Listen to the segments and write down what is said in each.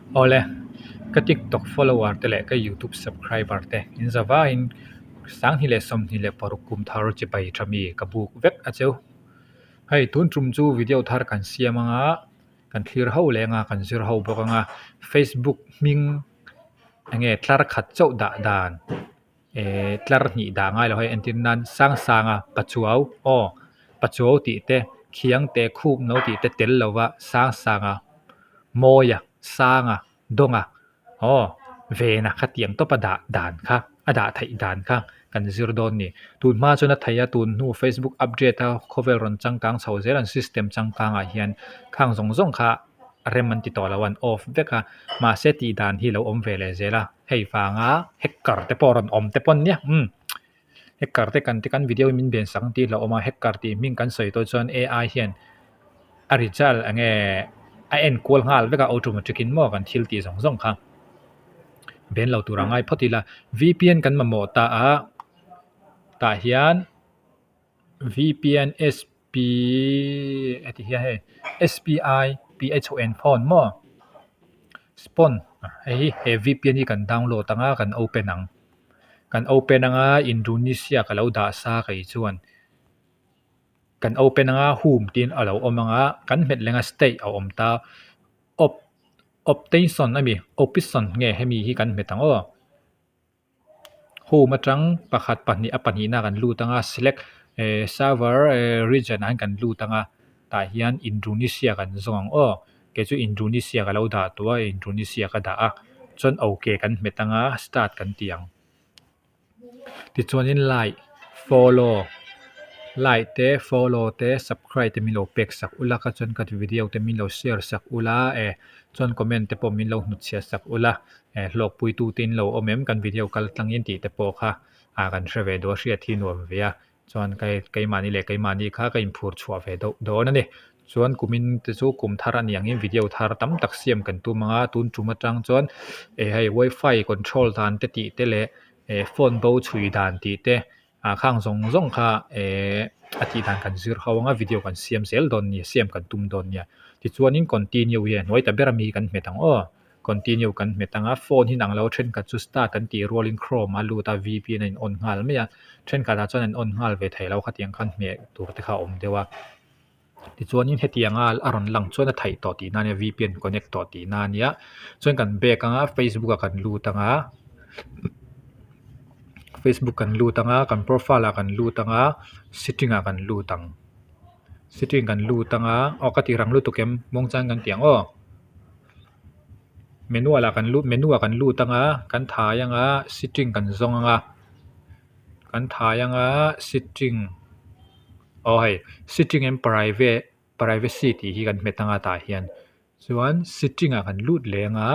Awle, ka TikTok follower te leh ka YouTube subscriber te in zavaiin 2026 kum thar chibai tha mi ka buk vek a cheu. Hei tun tum chu video thar kan siam anga kan thlir ho leh anga kan zir ho bawk anga Facebook hming enge tlar khat chauh dah dan eh tlar hnih dah ngai lo hei entir nan Sangsanga Pachuau aw Pachuau tih te Khiang te Khup no tih te tel lova Sangsanga Mawia Sanga Dawnga aw Vena khatiang tawpa dah dan kha a dah theih dan kha kan zir dawn ni. Tun hma chuan a theih a tun hnu Facebook update a khawvel rawn changkang chho zel an system changkangah hian khang zawng zawng kha rem an ti tawh lo a an off vek a mahse tih dan hi lo awm ve leh zel a hei vanga hacker te pawh rawn awm te pawn nia umm hacker te kan ti kan video hi min ben sak ang tih hlauh awm a hacker tih hming kan sawi tawh chuan ai hian a result eng nge a enkual nghal vek a automatic in maw kan thil tih zawng zawng kha ben lo tur a ngai phawt ila vpn kan mamawh ta a tah hian vpn sp heti hian hei spi phon phone maw spawn hei hi he vpn hi kan download anga kan open ang kan open anga Indonesia ka lo dah sa kei chuan kan open anga home tiin a lo awm anga kan hmet leng a state a awm ta op optation a mi option nge hemi hi kan hmet ang aw. Home atang pakhat pahnih a pahnihna kan lut anga select eh server eh region ah hian kan lut anga tah hian Indonesia kan zawng ang aw kei chu Indonesia ka lo dah tawh a Indonesia ka dah a chuan ok kan hmet anga start kan ti ang. Tichuanin like follow like te follow te subscribe te min lo pek sak ula ka chuan ka video te min lo share sak ula eh chuan comment te pawh min lo hnutchhiah sak ula eh hlawkpui tu te in lo awm em kan video kal tlangin tih te pawh kha ah kan hre ve duh a hriat hi nuam ve a chuan keimahni leh keimahni kha ka inphur chhuah ve deuh dawn a ni. Chuan kumin te chu kum thar a ni angin video thar tam tak siam kan tum ang a tun tum atang chuan eh hei wifi control dan te tih te leh eh phone bo chhui dan tih te ah khang zawng zawng kha eh a tih dan kan zir ho ang a video kan siam zel dawn nia siam kan tum dawn nia tichuanin continue hi a hnuai ta ber ami kan hmet ang aw continue kan hmet ang a phone hi inang lo thenkhat chu start an tih rualin chrome a lut a vpn a in on nghal mai a thenkhat ah chuan an on nghal ve thei lo khatiang khan hmeh tur te kha a awm deuh a. Tichuanin hetianga a rawn lang chuan a theih tawh tihna a nia vpn connect tawh tihna a nia chuan kan back anga facebook ah kan lut anga facebook kan lut anga kan profile ah kan lut anga setting ah kan lut ang setting kan lut anga aw ka tih rang lutuk em muangchang kan tih ang aw manual ah kan lut menu ah kan lut anga kan thai anga setting kan zawng anga kan thai anga setting. Aw hei sitting and private privacy tih hi kan hmet anga tah hian chuan sitting ah kan lut leh anga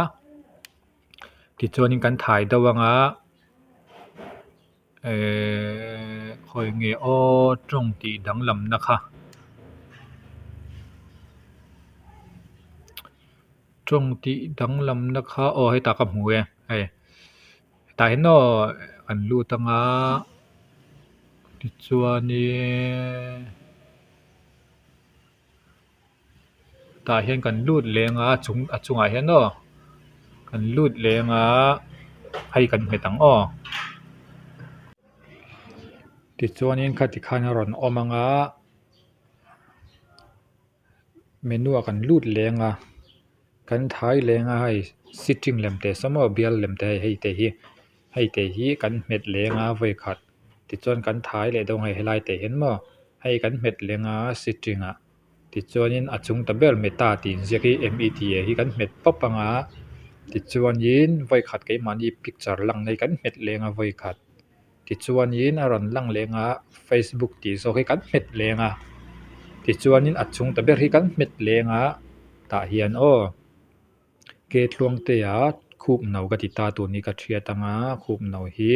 tichuanin kan thai deuh anga ehh khawi nge aw tawng tih danglamna kha tawng tih danglamna kha aw hetah ka hmu e hei. Tah hian aw an lut anga tichuanin tah hian kan lut leng a chung a chungah hian aw kan lut leng a hei kan hmet ang aw tichuanin khati khan a rawn awm anga menu ah kan lut leng a kan thai leng a hei sitting lem teh saw maw bial lem te hei te hi hei te hi kan hmet leng a vawi khat tichuan kan thai leh dawn hei helai te hian maw hei kan hmet leng a sitting ah tichuanin a chung ta ber meta tih inziak hi m e t a hi kan hmet pawp ang a tichuanin vawi khat keimahni picture lang na hi kan hmet leng a vawi khat. Tichuanin a rawn lang leng a facebook tih zawk hi kan hmet leng a tichuanin a chung ta ber hi kan hmet leng a tah hian aw ke tluang te ah khup no ka ti ta tun hi ka thiat anga khup no hi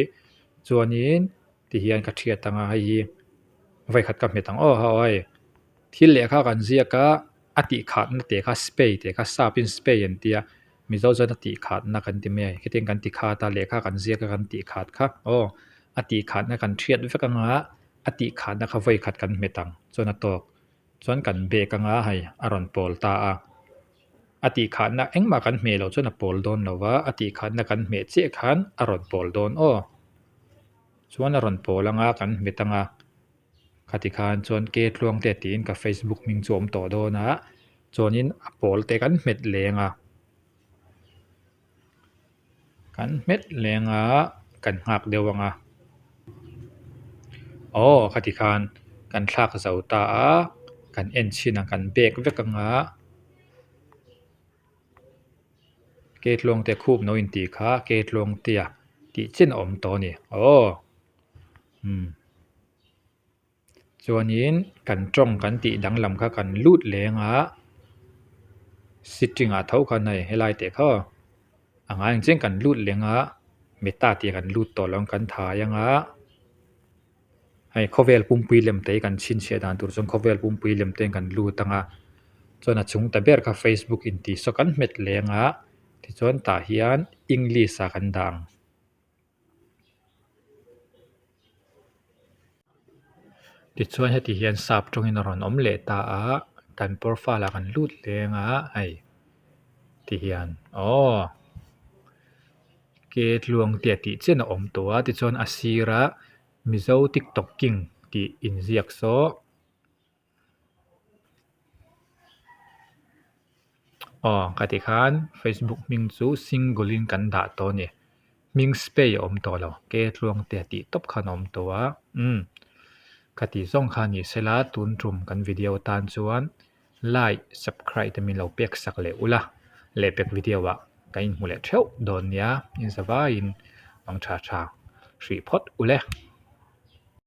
chuanin tihian ka thiat anga hei hi vawikhat ka hmet ang aw hei thil lehkha kan ziak a a tih khatna teh kha spay teh kha sap in spay an tia. Mizo chuan a tih khatna kan ti mai a, khitiang kan ti khat a, lehkha kan ziak a kan tih khat kha aw a tih khatna kan hriat vek anga a tih khatna kha vawi khat kan hmet ang chuan a tawk chuan kan bag anga hei a rawn pawl ta a. A tih khatna engmah kan hmeh loh chuan a pawl dawn lo va, a tih khatna kan hmeh chiah khan a rawn pawl dawn aw. Chuan a rawn pawl anga kan hmet anga khati khan chuan ke tluang te tiin ka facebook hming chu a awm tawh dawn a, chuanin a pawl te kan hmet leng a. Kan hmet leng a, kan nghak deuh ang a. Aw khati khan kan thlak zo ta a, kan en chhin a kan bek vek ang a. Ke tluang te khup no intih kha ke tluang tia tih chin a awm tawh a ni. Aw umm chuanin kan tawng kan tih danglam kha kan lut leng a sitting ah tho khan hei helai teh kha aw a ngai ang chian kan lut leng a meta tih kan lut tawh lo ang kan thai ang a hei khawvel pumpui lem te hi kan chhinchhiah dan tur chuan khawvel pumpui lem te kan lut ang a chuan a chung ta ber kha facebook intih saw kan hmet leng a tichuan tah hian english ah kan dah ang. Tichuan heti hian sap tawngin a rawn awm leh ta a, kan profile ah kan lut leng a hei ti hian aw ke tluang te tih chian a awm tawh a tichuan a sirah Mizo tiktok king tih inziak saw. Aw ka tih khan facebook hming chu single in kan dah tawh a ni hming spay a awm tawh lo ke tluang te tih tawp khan a awm tawh a umm ka tih zawng kha ni sela tun tum kan video tan chuan like subscribe te min lo pek sak leh ula lehpek video ah kan inhmu leh theuh dawn nia in zavaiin mang tha tha hrih phawt ule.